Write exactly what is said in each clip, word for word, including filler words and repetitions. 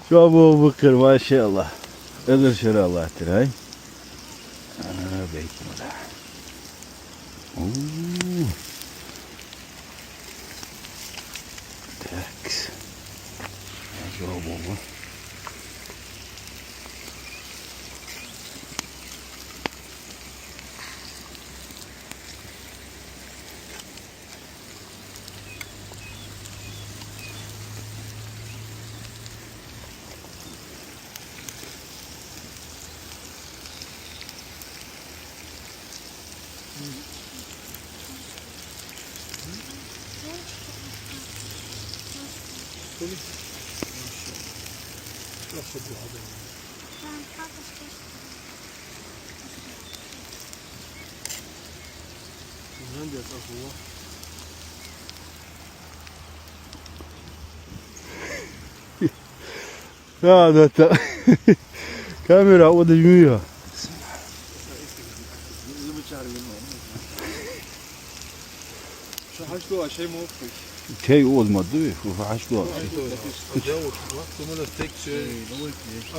Шо бо бакъар, машааллахӀ. Эзар шера латтар, хӀай? А, бейт мара. У. Такс. Шо бо ба. Да, да, да. Камера удаж мига. Шо хьашт ду, а шоай мохк? Кей оз ма ду, фу хьашт ду.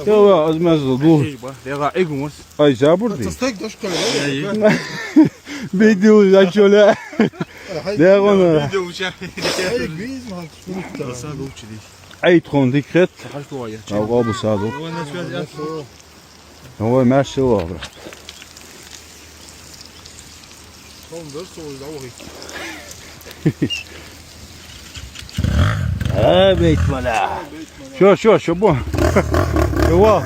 Яла, аз маза ду. Ай, забур ди. Бейдил, а чо ле? Дагона. Ай, тхон дикхет. Ав, ав, бусаду. Ой, маша, ва, брат. А, бейт мара. Шо, шо, шо бо. Ва.